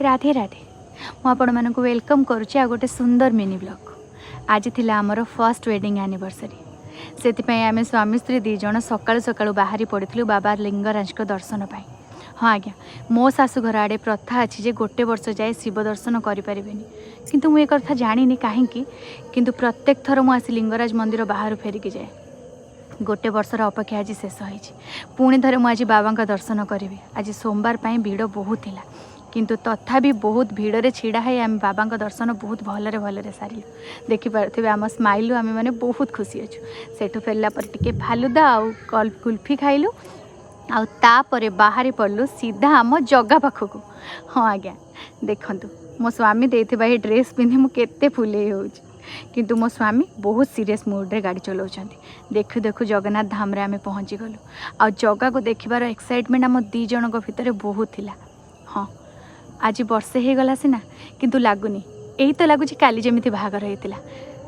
ରାଧେ ରାଧେ। ମୁଁ ଆପଣମାନଙ୍କୁ welcome କରୁଛି ଆଉ ଗୋଟେ ସୁନ୍ଦର ମିନି ବ୍ଲଗ୍। ଆଜି ଥିଲା ଆମର ଫର୍ଷ୍ଟ ୱେଡ଼ିଂ ଆନିଭର୍ସରୀ। ସେଥିପାଇଁ ଆମେ ସ୍ୱାମୀ ସ୍ତ୍ରୀ ଦୁଇ ଜଣ ସକାଳୁ ସକାଳୁ ବାହାରି ପଡ଼ିଥିଲୁ ବାବା ଲିଙ୍ଗରାଜଙ୍କ ଦର୍ଶନ ପାଇଁ। ହଁ ଆଜ୍ଞା, ମୋ ଶାଶୁଘର ଆଡ଼େ ପ୍ରଥା ଅଛି ଯେ ଗୋଟେ ବର୍ଷ ଯାଏ ଶିବ ଦର୍ଶନ କରିପାରିବେନି। କିନ୍ତୁ ମୁଁ ଏ କଥା ଜାଣିନି କାହିଁକି, କିନ୍ତୁ ପ୍ରତ୍ୟେକ ଥର ମୁଁ ଆସି ଲିଙ୍ଗରାଜ ମନ୍ଦିର ବାହାରୁ ଫେରିକି ଯାଏ। ଗୋଟେ ବର୍ଷର ଅପେକ୍ଷା ଆଜି ଶେଷ ହେଇଛି। ପୁଣି ଥରେ ମୁଁ ଆଜି ବାବାଙ୍କ ଦର୍ଶନ କରିବି। ଆଜି ସୋମବାର ପାଇଁ ଭିଡ଼ ବହୁତ ଥିଲା, କିନ୍ତୁ ତଥାପି ବହୁତ ଭିଡ଼ରେ ଛିଡ଼ା ହେଇ ଆମେ ବାବାଙ୍କ ଦର୍ଶନ ବହୁତ ଭଲରେ ଭଲରେ ସାରିଲୁ। ଦେଖିପାରୁଥିବେ ଆମ ସ୍ମାଇଲରୁ ଆମେମାନେ ବହୁତ ଖୁସି ଅଛୁ। ସେଠୁ ଫେରିଲା ପରେ ଟିକେ ଫାଲୁଦା ଆଉ କୁଲଫି ଖାଇଲୁ ଆଉ ତାପରେ ବାହାରି ପଡ଼ିଲୁ ସିଧା ଆମ ଜଗା ପାଖକୁ। ହଁ ଆଜ୍ଞା, ଦେଖନ୍ତୁ, ମୋ ସ୍ୱାମୀ ଦେଇଥିବା ଏହି ଡ୍ରେସ୍ ପିନ୍ଧି ମୁଁ କେତେ ଫୁଲେଇ ହେଉଛି। କିନ୍ତୁ ମୋ ସ୍ୱାମୀ ବହୁତ ସିରିୟସ୍ ମୁଡ଼୍ରେ ଗାଡ଼ି ଚଲାଉଛନ୍ତି। ଦେଖୁ ଦେଖୁ ଜଗନ୍ନାଥ ଧାମରେ ଆମେ ପହଞ୍ଚିଗଲୁ ଆଉ ଜଗାକୁ ଦେଖିବାର ଏକ୍ସାଇଟମେଣ୍ଟ ଆମ ଦୁଇ ଜଣଙ୍କ ଭିତରେ ବହୁତ ଥିଲା। ହଁ, ଆଜି ବର୍ଷେ ହେଇଗଲା ସିନା, କିନ୍ତୁ ଲାଗୁନି। ଏଇ ତ ଲାଗୁଛି କାଲି ଯେମିତି ବାହାଘର ହେଇଥିଲା।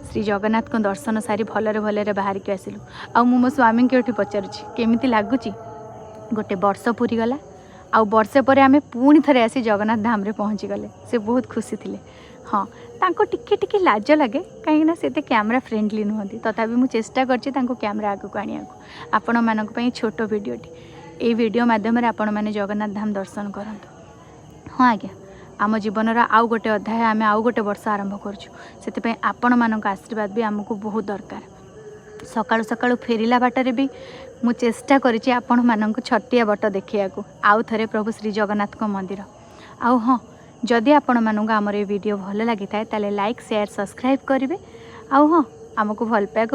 ଶ୍ରୀ ଜଗନ୍ନାଥଙ୍କ ଦର୍ଶନ ସାରି ଭଲରେ ଭଲରେ ବାହାରିକି ଆସିଲୁ। ଆଉ ମୁଁ ମୋ ସ୍ୱାମୀଙ୍କୁ ଏଠି ପଚାରୁଛି, କେମିତି ଲାଗୁଛି? ଗୋଟେ ବର୍ଷ ପୁରିଗଲା ଆଉ ବର୍ଷେ ପରେ ଆମେ ପୁଣି ଥରେ ଆସି ଜଗନ୍ନାଥ ଧାମରେ ପହଞ୍ଚିଗଲେ। ସେ ବହୁତ ଖୁସି ଥିଲେ। ହଁ, ତାଙ୍କୁ ଟିକେ ଟିକେ ଲାଜ ଲାଗେ, କାହିଁକିନା ସେ ଏତେ କ୍ୟାମେରା ଫ୍ରେଣ୍ଡଲି ନୁହନ୍ତି। ତଥାପି ମୁଁ ଚେଷ୍ଟା କରିଛି ତାଙ୍କୁ କ୍ୟାମେରା ଆଗକୁ ଆଣିବାକୁ ଆପଣମାନଙ୍କ ପାଇଁ ଛୋଟ ଭିଡ଼ିଓଟି। ଏଇ ଭିଡ଼ିଓ ମାଧ୍ୟମରେ ଆପଣମାନେ ଜଗନ୍ନାଥ ଧାମ ଦର୍ଶନ କରନ୍ତୁ। ହଁ ଆଜ୍ଞା, ଆମ ଜୀବନର ଆଉ ଗୋଟେ ଅଧ୍ୟାୟ, ଆମେ ଆଉ ଗୋଟେ ବର୍ଷ ଆରମ୍ଭ କରୁଛୁ। ସେଥିପାଇଁ ଆପଣମାନଙ୍କ ଆଶୀର୍ବାଦ ବି ଆମକୁ ବହୁତ ଦରକାର। ସକାଳୁ ସକାଳୁ ଫେରିଲା ବାଟରେ ବି ମୁଁ ଚେଷ୍ଟା କରିଛି ଆପଣମାନଙ୍କୁ ଛତିଆ ବଟ ଦେଖିବାକୁ, ଆଉ ଥରେ ପ୍ରଭୁ ଶ୍ରୀ ଜଗନ୍ନାଥଙ୍କ ମନ୍ଦିର। ଆଉ ହଁ, ଯଦି ଆପଣମାନଙ୍କୁ ଆମର ଏ ଭିଡ଼ିଓ ଭଲ ଲାଗିଥାଏ, ତାହେଲେ ଲାଇକ୍, ସେୟାର, ସବସ୍କ୍ରାଇବ୍ କରିବେ। ଆଉ ହଁ, ଆମକୁ ଭଲ ପାଇବାକୁ